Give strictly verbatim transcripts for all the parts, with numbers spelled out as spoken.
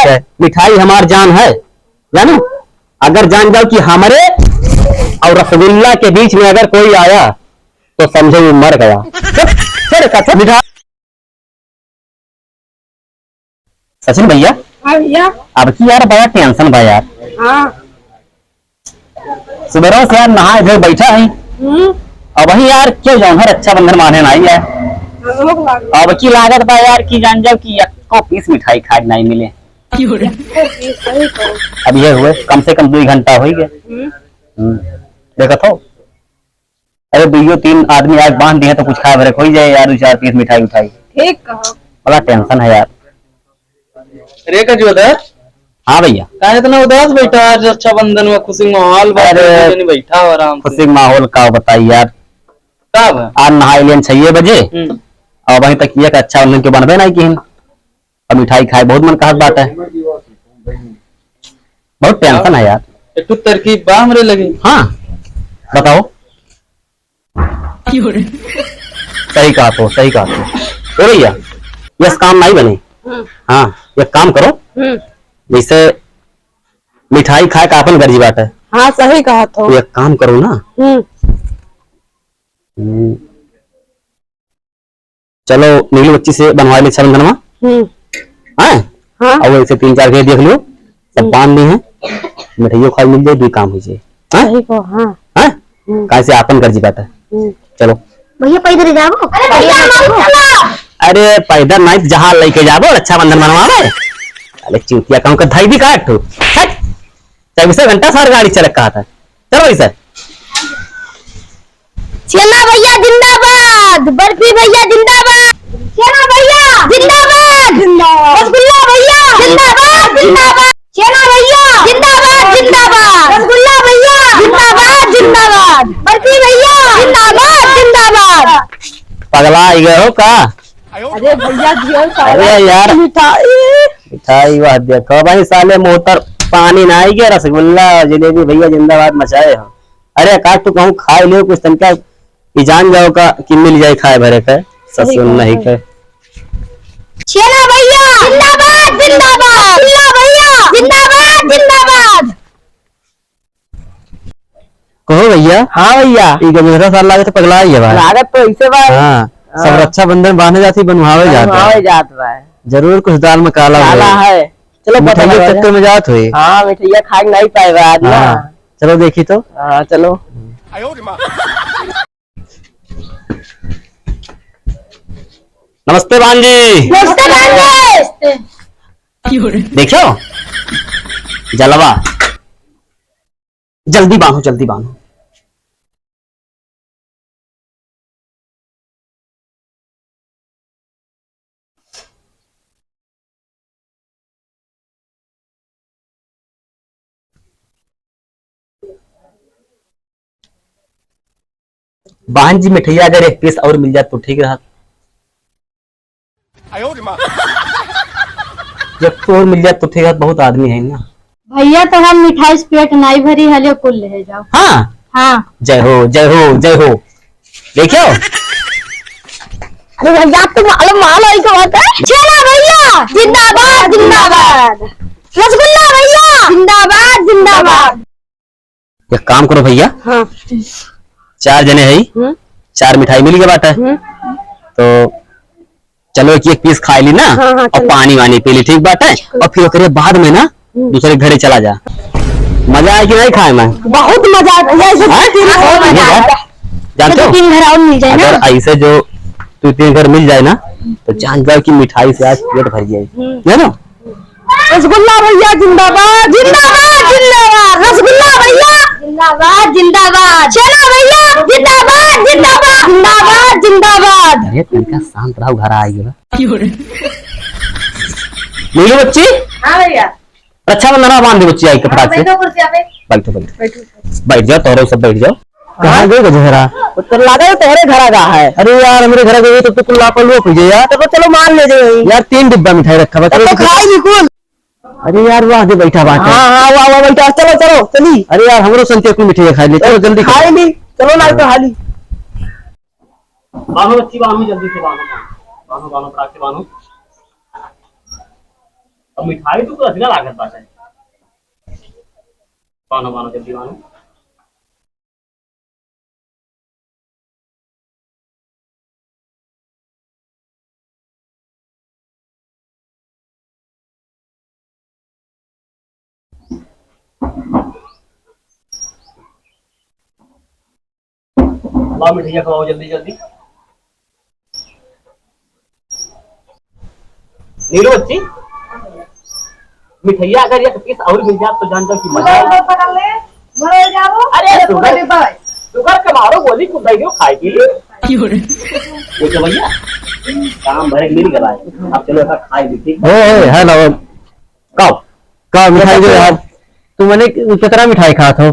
है। मिठाई हमार जान है, जानो? अगर जान जाओ कि हमरे और रसगुल्ला के बीच में अगर कोई आया, तो समझो वो मर गया। चुप, चुप, चुप, मिठा-, सचिन भैया। हाँ भैया। अब की यार बड़ा tension बा यार। हाँ। सुबह से यार नहाए धोए बैठा है। हम्म। अब वही यार क्यों जाऊँ, हर रक्षाबंधन माने नहीं है। हाँ, भूख लागल। अब की लागत बा यार कि जान जाओ कि एको piece मिठाई खाए नहीं मिले। एको piece, सही कहो। अब ये हुए कम से कम दो घंटा हो ही गया। हम्म। हम्म। देखा तो अरे, दुइयो तीन आदमी आके बांध दिहे तो कुछ खाए भरे खोई जाए यार, दो चार piece मिठाई उठाई। ठीक कहो। बड़ा tension है यार। अरे गजोधर। हाँ भैया। काहे इतना उदास बैठा आज? रक्षाबंधन में खुशी माहौल बा, अरे, दुइयो जनी बैठा हो आराम से। खुशी माहौल का बताई यार। का बा? आज नहाए लेन छह बजे। हम्म। और अभी तक ये रक्षाबंधन के बनबे नहीं किन। अब मिठाई खाए बहुत मन कहत बाटे। बहुत tension है यार। एक ठो तरकीब बा हमरे लगे। हाँ, बताओ। सही कहा तो, सही कहा तो। ए भैया, ये काम नहीं बने। हम्म। हाँ, एक काम करो। हम्म। जैसे मिठाई खाए का अपन गर्जी बाटे। हाँ, सही कहा तो। एक काम करो ना। हम्म। हम्म। चलो, नीलू बच्ची से बनवा ले रक्षाबंधनवा। हम्म। हाँ? हाँ। और ऐसे तीन चार घर देख लियो, सब हम्म। बांध ली हैं, मिठाइयों खाए मिल जाए, दो काम हो जाए। हाँ? सही को, हाँ। हाँ? हम्म। काहे से आपन कर जी बात है। हम्म। चलो। भैया, पैदल ही जाओ। अरे भैया, मत चलो। अरे पैदल नहीं, जहाँ लेके जाबो, रक्षाबंधन मनवावे। अरे चूतिया कहूँ का धाई भी काट तू। हट। चौबीसों घंटा सार गाड़ी चलत कहा था। चलो भाई सर। छेना भैया जिंदाबाद, बर्फी भैया जिंदाबाद, छेना भैया जिंदाबाद, जिंदाबाद। रसगुल्ला भैया जिंदाबाद, जिंदाबाद। छेना भैया जिंदाबाद, जिंदाबाद। रसगुल्ला भैया जिंदाबाद, जिंदाबाद। बर्फी भैया जिंदाबाद, जिंदाबाद। पगला ही गए हो का? अरे भैया, दियो साला अरे यार। मिठाई। मिठाई वाह, देखो भाई, साले मुंह तर पानी ना आई गया, रसगुल्ला और जलेबी भैया जिंदाबाद मचाए हो। अरे काश तू कहूँ खाए लियो कुछ तनका, कि जान जाओ का कि मिल जाए खाए भरे का, सही ससुर बात नहीं है। का। छेना भैया जिंदाबाद, जिंदाबाद। रसगुल्ला भैया जिंदाबाद, जिंदाबाद। कहो भैया। हाँ भैया। ई गजेंद्र सार लागत तो पगला ही है भाई। लागत तो ऐसे बा। हाँ, सब हाँ। रक्षाबंधन बांधे जाती, बनवावे जात बा। बनवावे जात बा। जरूर कुछ दाल में काला काला होई। है। चलो पता मिठाइयों लगा चक्कर जाए। में जात होई। हाँ, मिठाइया खाए नहीं पाए बा आज ना। हाँ, चलो देखी तो। हाँ, चलो। नमस्ते भांजी। नमस्ते भांजी। देखो जलवा। जल्दी बांधो, जल्दी बांधो। बहन जी, मिठैया अगर एक piece और मिल जात तो ठीक रहत। जब तो और मिल जात तो ठीक रहत, बहुत आदमी है ना। भैया, तो हम मिठाई से पेट नाई भरी, हले कुल ले जाओ। हाँ। हाँ। जय हो, जय हो, जय हो। देखियो। अरे भैया, आप तो मालूम, मालूम है क्या बात है? छेना भैया जिंदाबाद, जिंदाबाद। रसगुल्ला भैया जिंदाबाद, जिंदाबाद। एक काम करो भैया, हाँ। चार जने है, हम्म। चार मिठाई मिल गए बाटे, हम्म। तो चलो एक एक piece खाई ली ना, हाँ, हाँ, और चलो। पानी वानी पी ली, ठीक बाटे? चलो। और फिर ओकरे बाद में ना हम्म। दूसरे घरे चला जा, मजा आए कि नहीं खाए में? बहुत मजा आए भैया, ऐसे हाँ? तीन घर और मिल जाए। जानते हो? तीन घर और मिल जाए ना। अगर ऐसे जो तू तीन घर मिल जाए ना, तो जान जाओ कि मिठाई से आज पेट भर जाए, हम्म। है ना? रसगुल्ला भैया जिंदाबाद, जिंदाबाद, जिंदाबाद। रसगुल्ला भैया जिंदाबाद, जिंदाबाद। छेना भैया जिंदाबाद, जिंदाबाद, जिंदाबाद, जिंदाबाद। अरे तनिका शांत रहो, घर आ गया। नीलू बच्ची। हाँ भैया। रक्षाबंधन बांध दे बच्ची, आई के हाँ, फटाक से। बैठो कुर्सिया पे। बैठो, बैठो। बैठो। बैठ जाओ, तोहरे सब बैठ जाओ। कहाँ गए गजहरा? वो तो लगा है तोहरे घरा का है। अरे यार, हमरे घरा गए तो तू कुल लापरवाह हो गए यार। तो चलो मान ले जाओ। यार, तीन डिब्बा मिठाई रखा बा, तब चलो तो देखो। खाई भी कुल। अरे यार, वाह दे बैठा बाटे। हाँ, हाँ, वाह, वाह, बैठा, चलो, चलो, चली। अरे यार, हमरो संते कुल मिठाई खाई ले, चलो जल्दी खाई करो। ली, चलो ना तो हाँ। हाली। बांधो बच्ची, बांधो, जल्दी से बांधो, बांधो, बांधो, फटाक से बांधो। अब मिठाई तो रसगुल्ला लागत बाटे। बानो, बानो, जल्दी बानो। लाओ मिठाइयाँ खवाओ जल्दी जल्दी। नीलू बच्ची, मिठाइयाँ अगर एक पीस और मिल जात तो जान जाओ कि मजा आ। अरे सुगर, सुगर के मारो गोली कुदाई दियो खाए के लिए। देखो भैया, काम भरे मिल गया है। अब चलो ऐसा खाए भी, ठीक है? ए, ए, हेलो। का? का मिठाई जो यार, तू मने कितना मिठाई खात हो?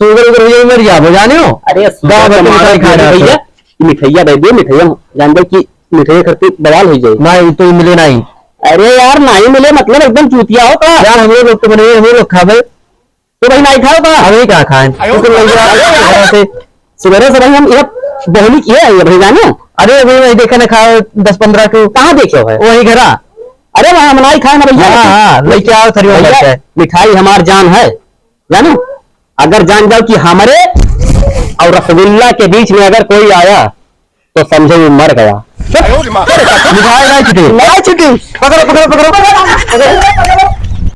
सुगर उगर हो जाए, मर जाबो, जाने हो? अरे, सुगर गाँव भर के मारे मिठाई खा रहा भैया, था। मिठाइया दे दे, मिठाइया जान दे कि मिठाइया खातिर बवाल हो जाए। नहीं, तो मिले नहीं। अरे यार, नहीं मिले मतलब एकदम चूतिया हो का? यार, हम लोग तो बने, हम लोग खाबे। तो भाई, नहीं खाओ का? हम ही कहाँ खाएं? आयो। तो तुम लोग यार, अरे यार। ऐसे सुबह से भाई हम ये बहनी की है, ये भाई जाने? अरे, अभी वही देखे ना, खाओ दस पन्द्रह को। कहाँ देखे हो है? वही घरा। अरे, वहाँ हम नहीं खाए ना भैया। हाँ, हाँ, लेके आओ थरी भैया, भर के। मिठाई हमार जान है, जानो? अगर जान जाओ कि हमारे और रसगुल्ला के बीच में अगर कोई आया, तो समझो वो मर गया। मिठाई नहीं छूटी। नहीं छूटी। पकड़ो, पकड़ो, पकड़ो, पकड़ो।